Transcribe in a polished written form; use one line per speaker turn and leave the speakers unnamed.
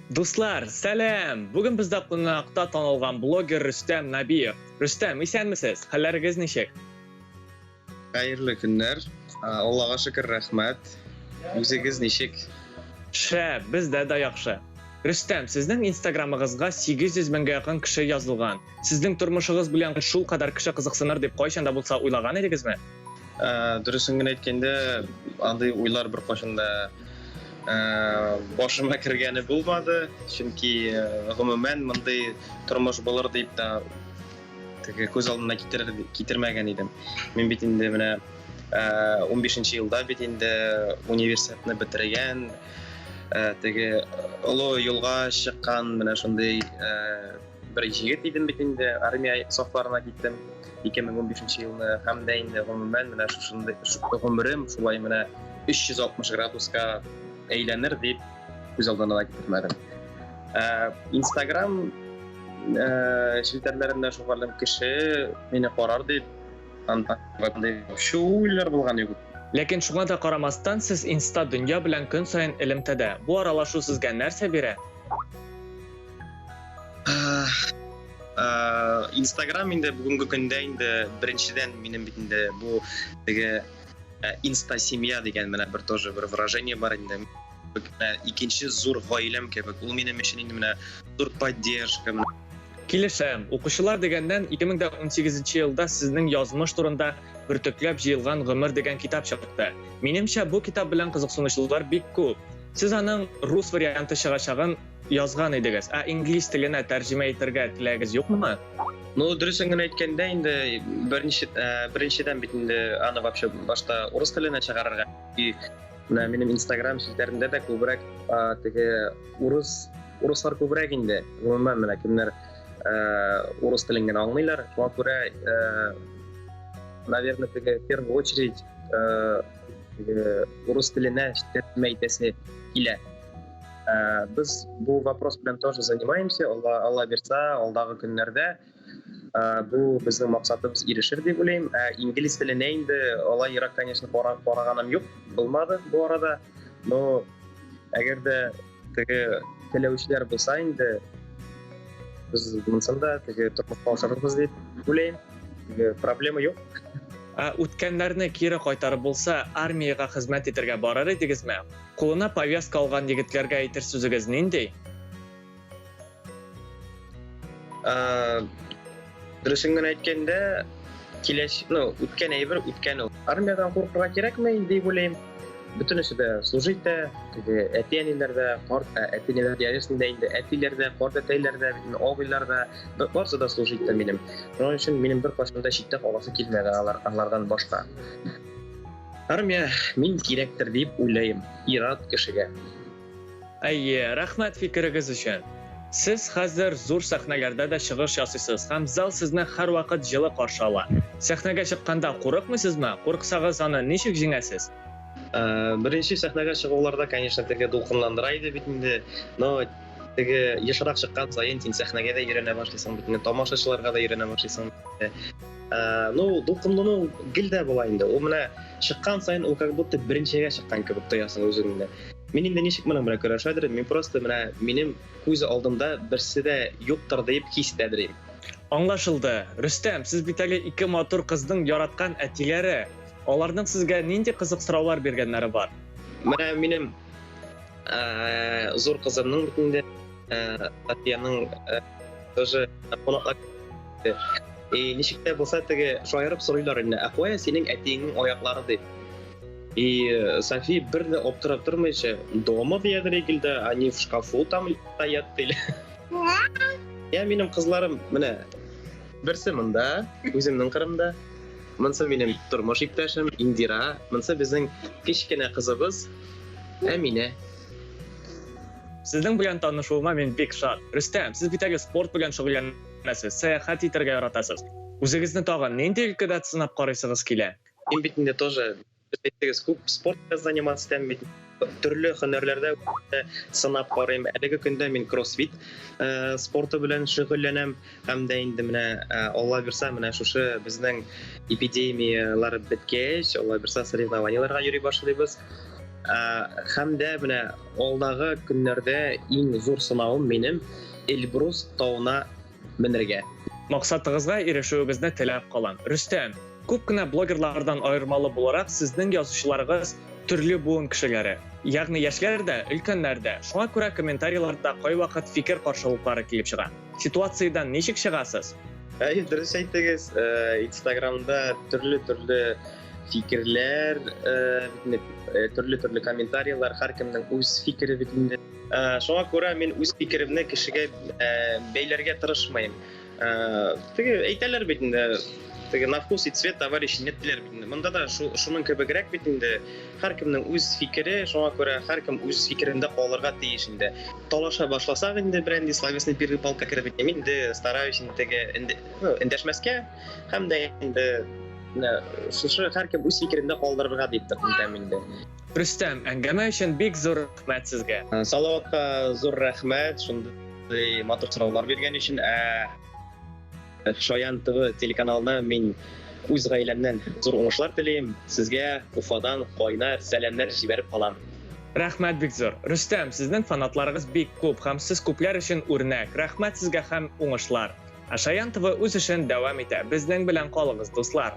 Дуслар, сәлам! Бүген бездә кунакта танылган блогер Рөстәм Набиев. Рөстәм, исәнмесез? Хәлләрегез ничек?
Хәерле көннәр. Аллага шөкер, рәхмәт. Үзегез ничек?
Шәп, бездә дә яхшы. Рөстәм, сезнең инстаграмыгызга 800 меңгә якын кеше язылган. Сезнең тормышыгыз белән шул кадәр кеше кызыксыныр дип кайчан да булса уйлаган идегезме?
Дөресен генә әйткәндә, андый уйлар беркайчан да башыма кергәне булмады, чөнки гомумән мондый тормыш булыр дип тә теге күз алдына китерер, китермәгән идем. Мин бит инде менә 15 елда бит инде университетны бетергән, теге олы юлга чыккан менә шундый бер егет идем бит инде, армия сафларына киттем 2015 елны һәм дә инде гомумән менә шушындый гомерем шулай менә 360 градуска әйләнер дип күз алдына да китермәдем. Инстаграм челтәрләрендә шугарлым кеше мине карар дип анда уйлар булган юк.
Ләкин шуңа да карамастан, сез инста дөнья белән көн саен элемтәдә. Бу аралашу сезгә нәрсә бирә?
Инстаграм инде бүгенге көндә инде беренчедән минем бит инде бу теге инста семья дигән менә бер тоже бер выражение бар инде. Икенче зур гаиләм кебек. Ул минем өчен инде менә зур поддержка.
Килешәм. Укучылар дигәннән 2018 елда сезнең язмыш турында бөртекләп җыелган гомер дигән китап чыкты. Минемчә, бу китап белән кызыксынучылар бик күп. Сез аның рус варианты чыгачагын язган идегез. Ә инглиз теленә тәрҗемә итәргә теләгегез юкмы?
Ну, дөресен генә әйткәндә инде беренче беренчедән бит инде аны вообще башта урыс теленә чыгарырга. И менә минем Инстаграм челтәрендә дә күбрәк теге урыс урыслар күбрәк инде. Гомумән менә кемнәр урыс телен генә аңлыйлар. Шуңа күрә, наверное, теге в первую очередь теге урыс теленә тәрҗемә итәсе килә. Без бу вопрос белән тоже занимаемся. Алла, Алла бирса, алдагы көннәрдә бу безнең максатыбыз ирешер дип уйлыйм. Ә инглиз теленә инде алай ерак, конечно, караганым юк, булмады бу арада. Но әгәр дә теге теләүчеләр булса инде, без монысын да теге тормышка ашырырбыз дип уйлыйм. Теге проблема юк.
Ә үткәннәрне кире кайтарып булса, армиягә хезмәт итәргә барыр идегезме? Кулына повестка алган егетләргә әйтер сүзегез нинди?
Дөресен генә әйткәндә, киләч, ну, үткән әйбер үткән ул. Армиядән куркырга кирәкме дип уйлыйм. Бөтенесе дә служить итә, теге әти-әниләр дә, карт әти-әниләр диярлек дә инде, әтиләр дә, карт әтәйләр дә, абыйлар да, барысы да служить итә минем. Шуның өчен минем беркайчан да читтә каласы килмәде алар, алардан башка. Армия мин кирәктер дип уйлыйм, ир-ат кешегә.
Әйе, рәхмәт фикерегез өчен. Сез хәзер зур сәхнәләрдә дә чыгыш ясыйсыз һәм зал сезне һәрвакыт җылы каршы ала. Сәхнәгә чыкканда курыкмыйсызмы? Курыксагыз, аны ничек җиңәсез?
Беренче сәхнәгә чыгуларда, конечно, теге дулкынландыра иде бит инде. Но теге ешрак чыккан саен син сәхнәгә дә өйрәнә башлыйсың бит инде, тамашачыларга да өйрәнә башлыйсың. Ну, дулкынлану гел дә була инде. Ул менә чыккан саен ул как будто беренчегә чыккан кебек тоясың үзеңне. Мин инде ничек моның белән көрәшәдер, мин просто менә минем күз алдымда берсе дә юктыр дип хис итәдер идем.
Аңлашылды. Рөстәм, сез бит әле ике матур кызның яраткан әтиләре. Аларның сезгә нинди кызык сораулар биргәннәре бар?
Менә минем зур кызымның бит инде Софияның тоже кунаклар И ничек тә булса теге шаярып сорыйлар инде, ә кая синең әтиеңнең аяклары дип. И Софи бер дә аптырап тормыйча, дома диядер икелдә, они в шкафу там стоят ди. Я минем кызларым менә берсе монда, үземнең Кырымда. Монсы минем тормыш иптәшем Индира, монсы безнең кечкенә кызыбыз Әминә.
Сезнең белән танышуыма мин бик шат. Рөстәм, сез бит әле спорт белән шөгыльләнәсез, сәяхәт итәргә яратасыз. Үзегезне тагын нинди өлкәдә сынап карыйсыгыз килә?
Мин бит инде тоже, әйттегез, күп спорт белән заниматься итәм бит. Төрле һөнәрләрдә сынап карыйм. Әлеге көндә мин кроссфит спорты белән шөгыльләнәм. Һәм дә инде менә Алла бирса, менә шушы безнең эпидемияләр беткәч, Алла бирса, соревнованиеләргә йөри башлыйбыз. Һәм дә менә алдагы көннәрдә иң зур сынавым минем Эльбрус тавына менергә.
Максатыгызга ирешүегезне теләп калам. Рөстәм, күп кенә блогерлардан аермалы буларак, сезнең язучыларыгыз төрле буын кешеләре. Ягъни яшьләр дә, өлкәннәр дә. Шуңа күрә комментарийларда кайвакыт фикер каршылыклары килеп чыга. Ситуациядән ничек чыгасыз?
Әйе, дөрес әйттегез. Инстаграмда төрле-төрле фикерләр, төрле-төрле комментарийлар, һәркемнең үз фикере бит инде. Шуңа күрә мин үз фикеремне кешегә бәйләргә тырышмыйм. Теге әйтәләр бит инде, теге на вкус и цвет товарищи нет диләр бит инде. Монда да шуның кебегрәк бит инде. Һәркемнең үз фикере, шуңа күрә һәркем үз фикерендә калырга тиеш инде. Талаша башласак инде берәнди словесный перепалка кереп бит, мин инде стараюсь инде теге эндәшмәскә һәм дә инде менә шушы һәркем үз фикерендә калдырырга дип әйтәм инде.
Рөстәм, әңгәмә өчен бик зур рәхмәт сезгә.
Салаватка зур рәхмәт, шундый матур сораулар биргән өчен. Ә Шаян ТВ телеканалына мин үз гаиләмнән зур уңышлар телим. Сезгә Уфадан кайнар сәламнәр җибәреп калам.
Рәхмәт бик зур. Рөстәм, сезнең фанатларыгыз бик күп һәм сез күпләр өчен үрнәк. Рәхмәт сезгә һәм уңышлар. Ә Шаян ТВ үз эшен дәвам итә. Безнең белән калыгыз, дуслар.